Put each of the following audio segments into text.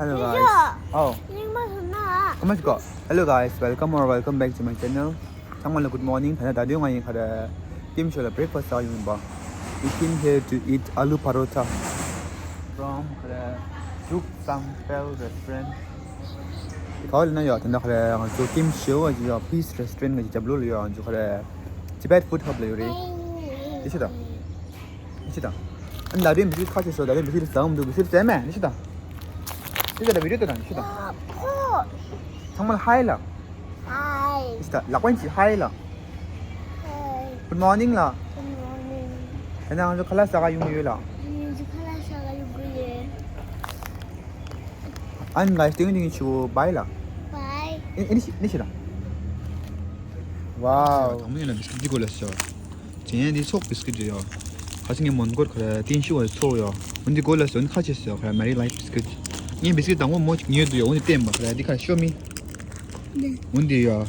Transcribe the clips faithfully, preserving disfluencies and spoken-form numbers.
Hello guys. Oh. Come on, go. Hello guys, welcome or welcome back to my channel. ཚང་མ་ལ་good morning. ད་ནི་ད་དུང་ང་ཡིན་ཁ་ར་ཀིམ་ཤོ་ལ་breakfast ཟ་ཡོང་ཡིན་པ། We came here to eat aloo parotha from ཁ་ར་Duke Samphel restaurant. ག་བ་ལ་ན་ཡོད་ད་ནི་ཁ་ར་ང་ཚོ་ཀིམ་ཤོ་ཡོད་Peace Restaurant གི་རྒྱབ་ལོགས་ལ་ཡོད། ང་ཚོ་ཁ་ར་Tibet Food Hub ལ་ཡོད་རེད། དེ་ཤི་ད། ནི་ཤི་ད། ཨ་ནི་ད་རེས་མི་སི་ཁ་ཆེ་སོ་ད་རེས་མི་སི་ཟ་འམ་འདུག་མི་སི་ཟ་མེད་ནི་ཤི་ད། ཤི་ད་ད་བི་ཌིའོ་ད་ད་ནི་ཤི་ད། ཚང་མ་ལ་ཧའི་ལ། ནི་ཤི་ད་ལག་པ་ཅི་ཧའི་ལ། Good morning ལ། ད་ནི་ང་ཚོ་ཁ་ལག་ཟ་ག་ཡོང་གི་ཡོད་ལ། ཨ་ནི་guys ཏིང་ཏིང་ཆུ་བའི་ལ། ཨེ་ཨེ་ནི་ཤི་ནི་ཤི་ད། Wow དང་མོ་ཡིན་ན་བི་སི་ཀིཊ་འདི་གོ་ལ་ཤོ། ཅན་འདི་སོག་བི་སི་ཀིཊ་ཡོད། ཁ་ཅིག་ངས་མོན་གྷོར་ཁ་ར་ཏིན་ཤུ་བ་ཚོ་ཡོད། འོན་ཏེ་གོ་ལ་སོན་ཁ་ཆེ་སོ་ཁ་ར་Marie Life བི་སི་ཀིཊ། ངས་བི་སི་ཀིཊ་དང་པོ་མོ་ཉོས་འདུག་ཡོད། འོན་ཏེ་བསྟན་པ་ཁ་ར་འདི་ཁ་ཤོ་མི། འོན་ཏེ་ཡོད།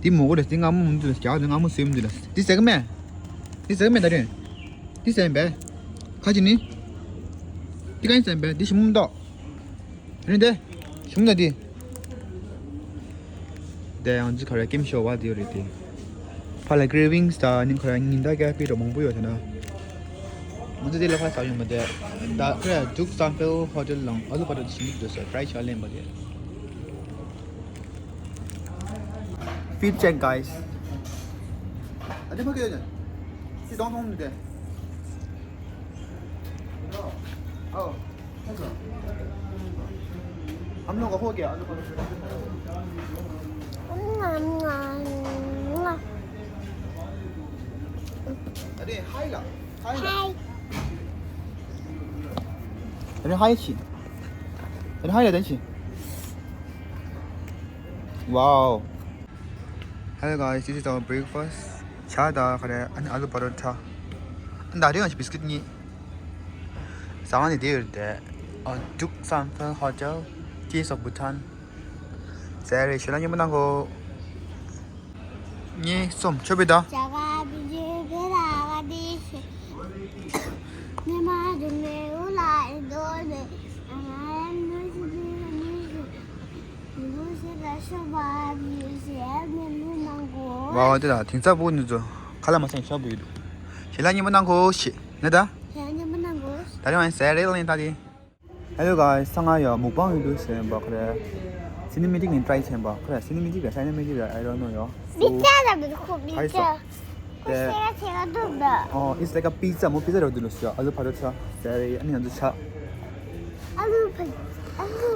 འདི་མོ་གོ་ལ་སྟེ་ང་མོ་མོ་འདུག་ལ་རྒྱ་ག་ང་མོ་སོས་མི་འདུག་ལ། འདི་ཟེར་གི་མེད། འདི་ཟེར་གི་མེད་ད་རེད། འདི་ཟེར་ཡིན་པས། ཁ་ཅིག་ནི། འདི་ག་ཡིན་ཟེར་ཡིན་པས། འདི་ཞིམ་མོ་མི་འདུག་རེད་དེ། ཞིམ་ལ་དེ། དེ་ཡང་ཅི་ཁ་ར་ཀིམ་ཤོ་བ་དེ་རེད་དེ། ཕ་ལ་cravings ད་ནི་ཁ་ར་ཉིན་ད་ཀ་པི་ར་མང་པོ་ཡོད་ཐ་ན། ང་ཚོ་དེ་ལ་ཁ་ས་ཡོང་མ་དེ། ད་ཁ་ར་Duke Samphel Hotel ལང་ཨ་ལུ་པ་ར་དེ་ཞིམ་པོ་འདུག་ས་ཊ་རའི་བྱ་ལེན་པ་དེ། Feet check guys. ཨ་དེ་ཕ་གི་ཡོད་ནི། སི་དོང་ཐོང་མི་དེ། ཨོ། हम लोग हो गया। अरे हाय ला। हाय ला। अरे हाय छी। अरे हाय ला छी। Wow. Hello guys, this is our breakfast. ཇ་དང་ཁ་ར་ཨ་ནི་ཨ་ལུ་པ་རོ་ཐ། ཨ་ནི་ད་རེས་ང་ཚོ་བི་སི་ཀིཊ་གཉིས། ཟ་ཁང་ནི་དེ་ཡོད་རེད་དེ། ཨ། Duke Samphel Hotel, Case of Bhutan. ཟེར་རེད་ཞུ་ན་སྙན་པོ་གནང་གོ། གཉིས་གསུམ་མཆོད་པའི་ད། ཝའོ་དེ་ལ་དེང་སང་བུ་ནི་ཚོ་ཁ་ལ་མ་སང་ཤོག་བུ་ཡོད་འདུག་ཞེ་ལ་སྙན་པོ་གནང་གོ་ཞེ་ན་ད། ད་རེས་ང་ཟེར་རེད་ལེན་ད་དེ། Hello guys, ཚང་མ་ཡ་མུག་པང་ཡོད་དུས་ཟེར་བ་ཁ་རེ། Cinematic ནི་try བྱས་པ་ཁ་རེ། Cinematic རེད། Cinematic རེད། I don't know ཡ། So, pizza ར་མི་ཁོ་pizza ཁོ་ཤེས་ཡ་ཆེ་ག་འདུག་ད། Oh, it's like a pizza. མོ་pizza ར་འདུག་ལོ་ཤ། ཨ་ལུ་པ་རོ་ཐ་ཟེར་རེད། ཨ་ནི་ང་ཚོ་ཆ། ཨ་ལུ་པ་ཨ་ལུ་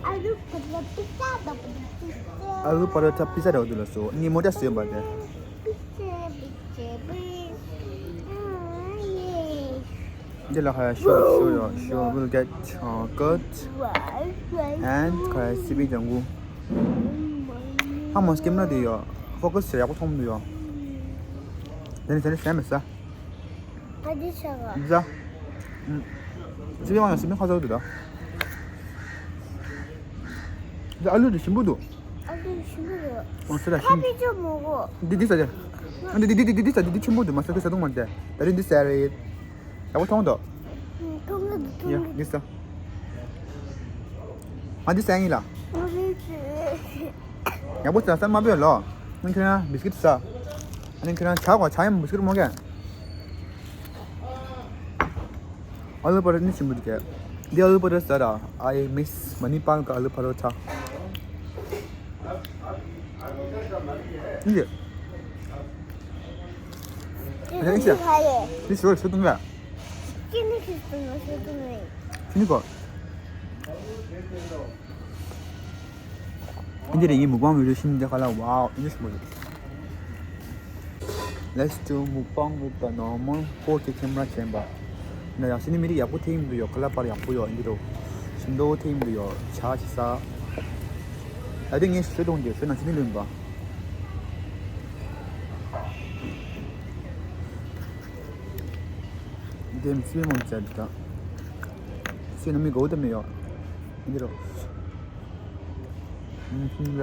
ཨ་ལུ་པ་རོ་pizza ད་པ་pizza ཨ་ལུ་པ་རོ་ཐ་pizza ར་འདུག་ལོ་སོ། ནི་མོ་ཏ་སོ་ཡོད་པ་དེ། pizza pizza འདི་ལ་ཧ་ཤོ་ཤོ་ཡོ་ཤོ། We'll get, uh, cut and ཁ་སི་པི་ལྗང་གུ། ཧ་མོ་སྐེམ་ན་དེ་ཡོ། ཕོ་ཀ་སི་ཡག་པོ་མཐོང་མི་འདུག་ཡོ། དེ་ནི་དེ་ནི་སེམས་མི་ས། ཨ་དེ་ཆ་ག་འདི་ས། སི་པི་མ་ཡོ་སི་པི་ཁ་ཚོགས་འདུག་ད། འདི་ཨ་ལུ་དེ་ཞིམ་པོ་འདུག་ཨ་ལུ་ཞིམ་པོ་འདུག་ཨོ་སི་ར་ཁ་ཞིམ། པི་ཅོ་མོ་གོ་འདི་འདི་ས་དེ། ཨ་འདི་འདི་འདི་འདི་འདི་ས་འདི་འདི་ཆེན་པོ་འདུག་མ་ས་ཁ་ས་དུང་མ་དེ། ད་རིང་འདི་ས་རེད། ཡག་པོ་མཐོང་འདུག་མཐོང་གི་འདུག་ཡ་མཐོང་གི་འདི་ས། ང་འདི་ས་ཡིན་ལ། ཡག་པོ་ས་ས་མ་བོས་ལོ། ཨ་ནི་ཁྱོད་རང་བི་སི་ཀིཊ་ཟ། ཨ་ནི་ཁྱོད་རང་ཇ་གོ་ཇ་ཡང་བི་སི་ཀིཊ་མོ་གས། ཨ་ལུ་པ་རོ་ནི་ཞིམ་པོ་འདུག་གས། འདི་ཨ་ལུ་པ་རོ་ཟ་ར། I miss Manipal གི་ཨ་ལུ་པ་རོ་ཐ། འདི། ཨ་ནི་ཤ། འདི་ཞོ་ཞོ་བཏུང་གས། ཅི་ནི་ཞོ་བཏུང་གས་ཞོ་བཏུང་གས། ཅི་ནི་གོ། འདི་རེད་ངའི་མུག་པང་བི་ཌིའོ་ཤིན་ཏུ་ཁ་ལ། Wow, English movie. Let's do mukbang with the normal four K camera བྱས་པ། ན་ཡང་སི་ནི་མི་རིགས་ཡག་པོ་ཐེབས་ཀྱི་ཡོད། ཁ་ལག་པར་ཡག་པོ་ཡོད་འདི་རུ། ཞིམ་མདོག་ཐེབས་ཀྱི་ཡོད། ཇ་ཅིག་ཟ། ད་དེ་ངས་ཞུ་གཏོང་རྒྱུ་ཞུ་ན་སི་ནི་ལོན་པ། འདེམས་སི་མོ་བྱས་འདི་དང་། སི་ནི་མི་གོ་དེ་མི་ཡོད། འདི་རུ། ཨུམ་ཧུམ་ལ།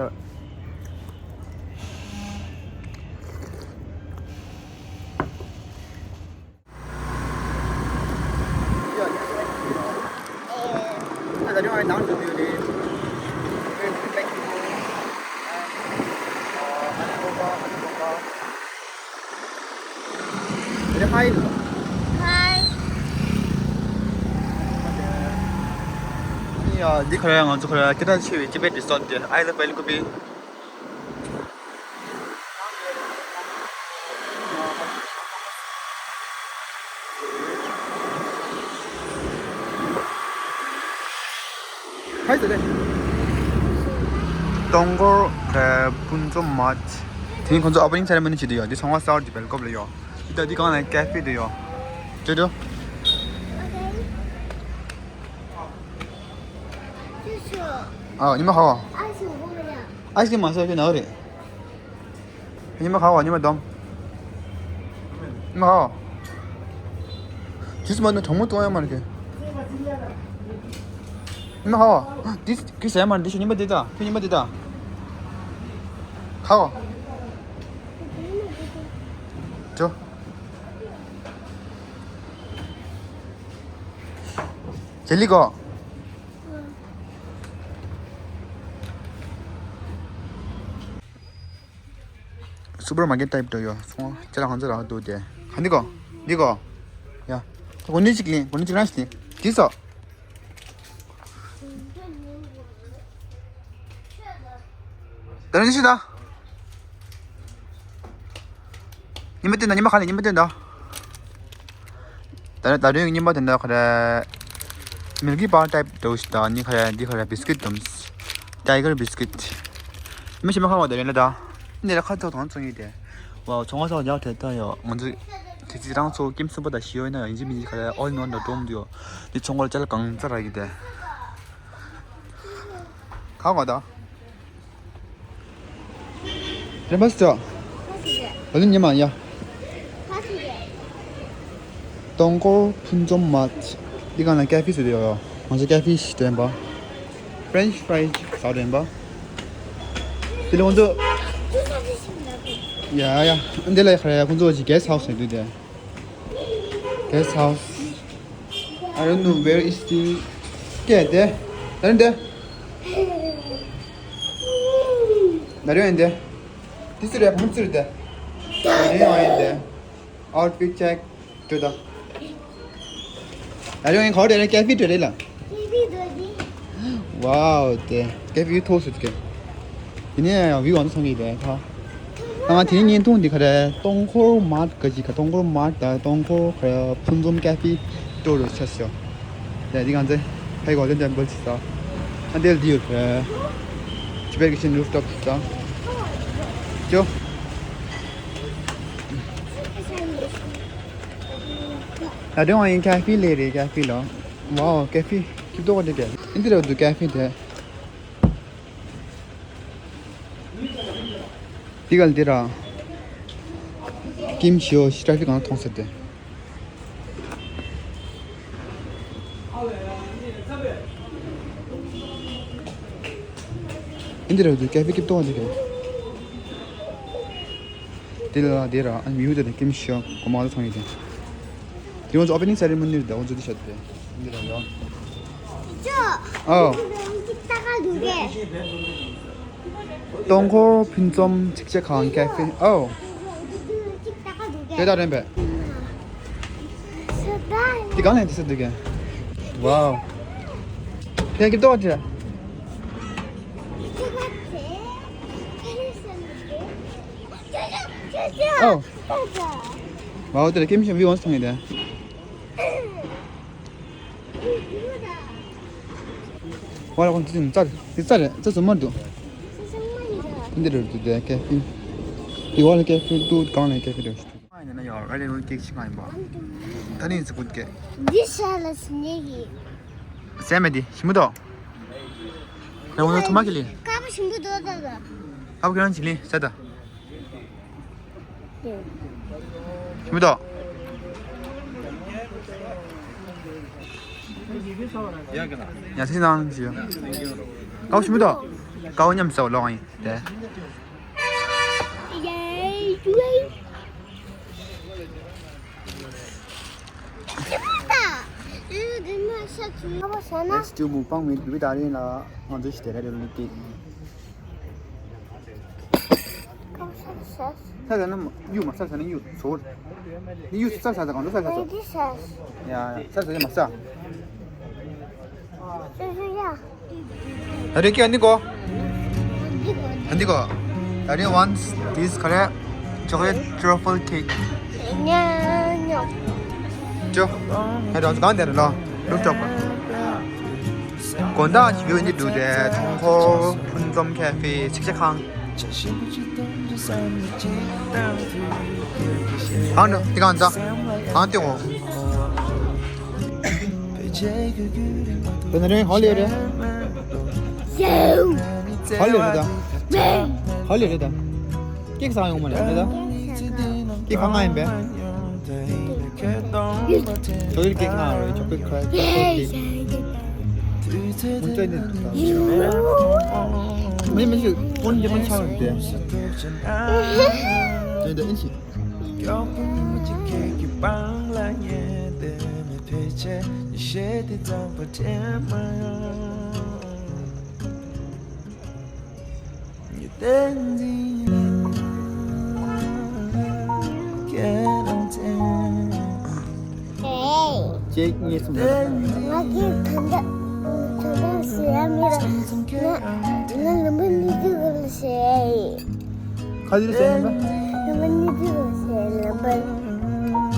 Hi, down to the, uh, Alibaba, Alibaba. Hi. Hi. ཡ། འདི་ཁོ་ར་ང་ཚོ་ཁོ་ར་སྐད་གྲགས་ཆེ་བའི་ཅི་པེ་རི་སོ་ཊི་དེ། I love Bellikupi. ཧའི་ཟེར་རེད། སྟོང་འཁོར་ཕུན་སུམ་མར་ཊི། དེ་རིང་ཁོང་ཚོ་ཨོ་པེ་ནིང་སེ་རེ་མོ་ནི་བྱེད་དུ་ཡོད། འདི་ཚོང་པ་གསར་པ་འདི་སྦེལ་ཀོབ་ལ་ཡོད། འདི་ད་འདི་སྒང་ལ་ཀེ་ཧྥེ་འདི་ཡོད། ཅོ་ཅོ། ཨ། ཉི་མ་ཧ་བ། ཨའི་སི་ཀྲིམ་མ་ཟ་གི་ན་རེད། ཉི་མ་ཁ་བ། ཉི་མ་སྡོམ། ཉི་མ་ཁ་བ། ཇུས་མ་ནི་གྲང་མོ་གཏོང་ཡ་མ་རེད་གི། ཉི་མ་ཁ་བ། འདི་གི་ཟས་མ་རེད། འདི་ཤོ། ཉི་མ་འདི་ད། ཁྱོད་ཉི་མ་འདི་ད། ཁ་བ། ཇོ། ཇེ་ལི་གོ། སུ་པར་མར་ཀེཊ་ཊའིབ་འདྲ་ཡོད། སོང་ཅ་ལག་གང་ཚ་རག་འདུག་དེ། ག་འདི་གོ། འདི་གོ། ཡ། ད་གོ་ནི་གཅིག་ལེན། གོ་ནི་གཅིག་རང་ཞིག་ལེན། འདི་སོ། ད་རིང་ཤི་ད། ཉི་མ་བསྟན་ད། ཉི་མ་ག་ལེ། ཉི་མ་བསྟན་ད། ད་ད་རིང་ཉི་མ་བསྟན་ད་ཁ་ར། མིལ་ཀི་བར་ཊའིབ་འདྲ་བོ་ཞིག་ད། ནི་ཁ་ར་འདི་ཁ་ར་བིས་ཀིཊ་དམ། ཊའི་གར་བིས་ཀིཊ། མི་ཤི་མ་ཁ་བ་ད་རིང་ལ་ད། འདི་ལ་ཁ་ཐོག་དང་ཚོང་ཡིན་ཏེ། ཝའོ། ཚོང་ཁ་ཐོག་རྒྱག་ཐེ་ད་ཡོ། ང་ཚོ་དེ་ཚེ་རང་ཚོ་ཀེམ་གསུམ་པ་ད་ཤི་ཡོད་ན་ཡང་ཡིན་གཅིག་མིན་གཅིག་ཁ་ར་ཨོལ་ནོན་འདྲ་འགྲོ་མི་འདུག་ཡོ། འདི་ཚོང་ཁ་ལ་ཅ་ལག་གང་ཚ་རག་གི་དེ། ཁ་བ་ད། རེམ་པ་སི་ཏྲ། ཨ་ལུ་ཉི་མ་ཡ། སྟོང་འཁོར་ཕུན་སུམ་མར་ཊི། འདི་སྒང་ལ་ཀེ་ཧྥེ་ཟེར་དུ་ཡོད། ང་ཚོ་ཀེ་ཧྥེ་ཞིག་དྲན་པ། ཕེ་རེན་ཆི་ཕེ་རེ་ཆི་ཟ་དྲན་པ། དེ་ལས་ང་ཚོ། ཡ་ཡ། འདི་ལ་ཡ་ཁ་ར་ཡ་ཁོང་ཚོ་ཅིག་གེ་སི་ཊི་ཧའུ་སི་ཟེར་དུས་དེ། གེ་སི་ཊི་ཧའུ་སི། I don't know where is the. ཀྱེ་དེ། ད་རིང་དེ། ད་རིང་ཡིན་དེ། དེ་ཚོ་རེད། ཕམ་ཚུར་དེ། ད་རིང་ཡང་ཡིན་དེ། ཨའུ་ཊི་ཕིཊ་ཅེག་ཅོ་ད། ད་རིང་ཡིན་ག་བ་དེ་རེད། ཀེ་ཧྥེ་དེ་རེད་ལ། ཝའོ་དེ། ཀེ་ཧྥེ་ཐོག་སུ་དེ། དེ་ནས་ཡང་བིའུ་ཨང་སང་གི་དེ་ཁ། ང་དེའི་བརྙན་ཐུང་འདི་ག་རེ། སྟོང་འཁོར་མར་ཊི་ག་ཅི་ག་སྟོང་འཁོར་མར་ཊི་དང་སྟོང་འཁོར་ག་རེ་ཕུན་སུམ་ཀེ་ཧྥེ་ཊུར་རུ་ཆགས་ཤོག་ཡ། འདི་གང་ཚེ་ཧའི་གོ་ལྡན་ཊེམ་པལ་ཆགས་ས། ཨ་འདིར་འདི་ཡོད་ག་རེ། ཊི་བེཊ་ཀི་ཆེན་རུཕ་ཊོབ་ཆགས་ས། ཅོ། ད་དུང་ཡིན་ཀེ་ཧྥེ་ལས་རེད། ཀེ་ཧྥེ་ལ། ཝའོ། ཀེ་ཧྥེ་ཁྱིབ་ཏོག་འདི་ག་འདི་རུ་འདུག་ཀེ་ཧྥེ་དེ། འདི་ག་ལ་འདི་ར། ཀིམ་ཤིའོ་ཤི་ཊ་ཕིག་གང་མཐོང་ཟེར་ཏེ། འདི་ར་འདུག་ཀེ་ཧྥེ་ཀིབ་ཏོ་འདི་ར། འདི་ལ་འདི་ར་ཨ་མིའུ་དེ་ཀིམ་ཤིའོ་གོ་མ་ལ་མཐོང་ཡོད་ཀྱང་། དེ་ང་ཚོ་ཨོ་པེ་ནིང་སེ་རི་མོ་ནི་རེད། ད་ང་ཚོ་འདི་བཤད་དེ། འདི་ར་ཡོ། ཨོ། སྟོང་འཁོར་ཕུན་སུམ་ཚིགས་བཅད་ཁང་ཀེ་ཧྥེ། ཨོ། དེ་ད་རན་པས། དེ་གང་ལས་དེ་ཟེར་འདུག་གས། ཝའོ། དེ་གི་ཏོག་ཅེ། ཨོ། ཝའོ། དེ་ལ་ཀེམ་ཤིང་བི་ཝོན་སི་ཐང་ཡིན་དེ། ཝ་ལ་ཁོང་ཚོ་ཙི་ཙི་རེད། ཙི་ཙི་མ་འདུག་འདི་རུ་འདུག་དེ་ཀེ་ཧྥེ། དེ་ཝ་ལ་ཀེ་ཧྥེ་འདུག་གང་ལ་ཀེ་ཧྥེ་འདུག་ཨ་ཡིན་ན་ཡང་རེ་རེ་ལོ་ཀེག་ཤི་མ་ཡིན་པ། ད་ནི་ཙི་ཀུན་ཀེ། འདི་ཤ་ལ་སི་ནེ་གི། ཟས་མེད་དེ་ཞིམ་པོ་འདུག་ད་ངོ་ཐུ་མ་ཀི་ལི། ཀ་བ་ཞིམ་པོ་འདུག་ད་ད། ཨ་བ་ཁྱེད་རང་ཅི་ལི་ཟས་ད། མི་དོ། ཡ་སི་ནང་ཞུ། ཀའོ་ཞུ་མི་དོ། ཀའོ་མཉམ་ཟ་ལོག་ཡིན་ཏེ། ཤ་ཆུ་ཡོད་པ་ཟ་ན། Let's do mukbang with Bibit Aryan ལ་ང་ཚོ་ཞིག་དེ་ར་རེ་ལུག་ཏི། ཁ་ཤ་ཤ། ས་ཟ་ན་མ་གཡུ་མ་ས་ཟ་ན་གཡུ་ཚོར། ནི་གཡུ་ས་ཟ་ས་གང་འགྲོ་ས་ཟ་ས། ཡ་ས་ཟ་ཡ་མ་ས། ད་རེ་ཀི་ཨ་ནི་གོ། ཨ་ནི་གོ། ད་རེ་once this correct chocolate truffle cake. ཉ་ཉོ། ཅོ། ཧེ་རང་གང་དེར་ལོ། rooftop. དགོང་དག་ཞིག་ཡོད་ནི་འདུག་དེ་ཐོང་ཁོ་ཕུན་འཛོམས་ཁེ་ཧྥེ་ཆིག་ཆ་ཁང་། གང་འདྲ་དེ་གང་འཛག་གང་དེ་འོ། དེ་ནས་ཧོ་ལེ་རེད། ཧོ་ལེ་རེད་ད། ཧོ་ལེ་རེད་ད། ཀེག་ཟ་ཡོང་མ་རེད་ད། ཀེག་གང་ཡིན་པས། ཅོག་ལེ་ཀེག་ང་རེད། ཅོག་ལེ་ཁ་ཅོག་ལེ་ཀེག། མུ་ཅོ་ནི། མི་མི་ཞིག་ཀོན་རྒྱབ་ཆགས་ཏེ། དེ་འདྲ་ཨིན་ཞིག་ཅེས་ངེས་སུ་མེད། ང་གིས་ད་ལྟ་ད་ལྟ་ཟེར་ཡ་མེད་ལ། ང་ང་ལམ་བུ་གཉིས་ཀྱི་གོ་ལ་ཟེར་ཡ་ཡིན། ག་དེ་རེད་ཟེར་ཡ་མེད་པ། ལམ་བུ་གཉིས་ཀྱི་གོ་ལ་ཟེར་ཡ་ལམ་བུ།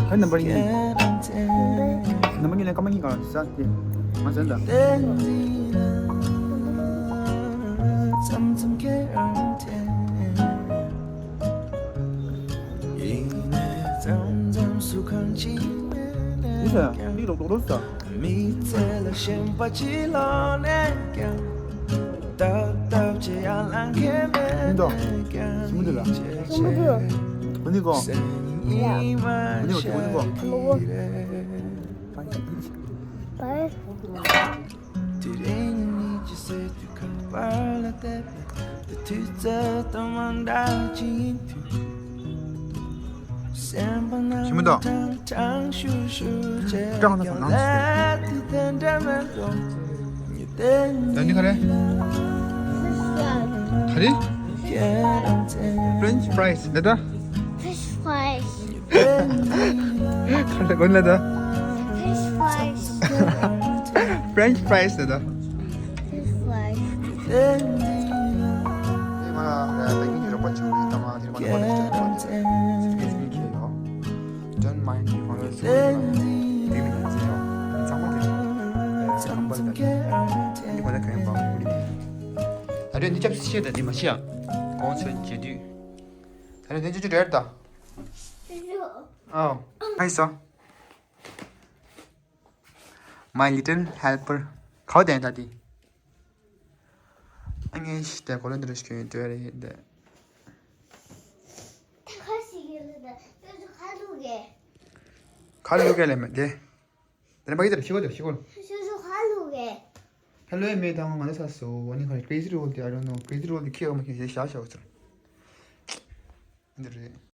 ག་ནམ་བར་གཉིས། ལམ་བུ་ནམ་བར་གཉིས་ལ་སྐར་མ་གཉིས་གང་ཟ་དེ། ང་ཟེར་ད། ཡིན་ས་ཡ། མིག་ལོག་ལོག་ལོག་ས། མི་ཚེ་ལ་ཞེན་པ་ཅི་ལོག་ནས་ཀྱང་། ཏབ་ཏབ་བྱེད་ཡ་ལང་ཁེ་མེད་ནས་ཀྱང་། སུམ་འདི་ལ། སུམ་འདི་ལ། འོ་ནི་གོ། ཡ། འོ་ནི་གོ་འོ་ནི་གོ། ཨ་མ་གོ། དེ་རིང་ཉིད་ཀྱི་སེ་དུས་ཁ་པར་ལ་བལྟས་པས། དེ་དུས་ཚོད་དང་མ་འདྲ་ཅིག་ཡིན་དུས། སེམས་པ་ནང་ཞི་མོ་དང་། ཀྲང་ཀྲང་ཞུ་ཞུ་བྱེད་ཀྲང་ཀྲང་ཀྱང་ཟ་ནང་ཞིག་དེ་དུས་དེ་འདྲ་མེད་དོ། ད་འདི་ག་རེ། ག་རེ། French fries རེད་ད། Fish fries. ག་རེ་གོན་ལ་ད། Fish fries. French fries རེད་ད། Fish fries. ཨེ་མ་ལ་ད་ཡིན་གྱི་རོགས་པ་བྱུང་བའི་ད་མ་དེ་མ་ལ་ཁོ་ལ་ཞིག་ད་ཁོ་ལ་ཞིག་ད་ཁོ་ལ་ཞིག་Don't mind if I was doing my daily routine. ཚང་མ་དེ་ཚང་མ་དེ་འདི་ཁོ་ལ་ག་ཡང་པང་མུ་ལི། ད་རེས་འདི་ཆབ་སྲིད་ཤེས་ད་འདི་མ་ཤེས་ཡ། གོང་ཚོད་བྱེད་དུས། ད་རེས་འདི་ཅི་ཅི་རེད་ད། ཨའོ། ཧའི་སོ། My little helper. གའོ་དེན་ད་དེ། ཨ་ངས་ཤི་ཏེ་གོ་ལོ་འདི་རུ་ཤི་ཡོད་དེ་རེད་དེ། ད་ཁ་ཞིག་ཡོད་ལ་ད་ཁ་ལུག་གེ། ཁ་ལུག་གེ་ལེ་མེད་དེ། དེ་ནས་མ་གི་དེར་ཤི་གོ་དེར་ཤི་གོ། ཤུ་ཤུ་ཁ་ལུག་གེ། ཁ་ལུག་མེད་དང་ང་ལ་ས་སོ་ཨ་ནི་ཁ་crazy rule དེ། I don't know, crazy rule དེ་ཁྱེད་ཨ་མ་ཁྱེད་ཞེས་བྱ་བྱ་བ་ཚར། འདི་རེད།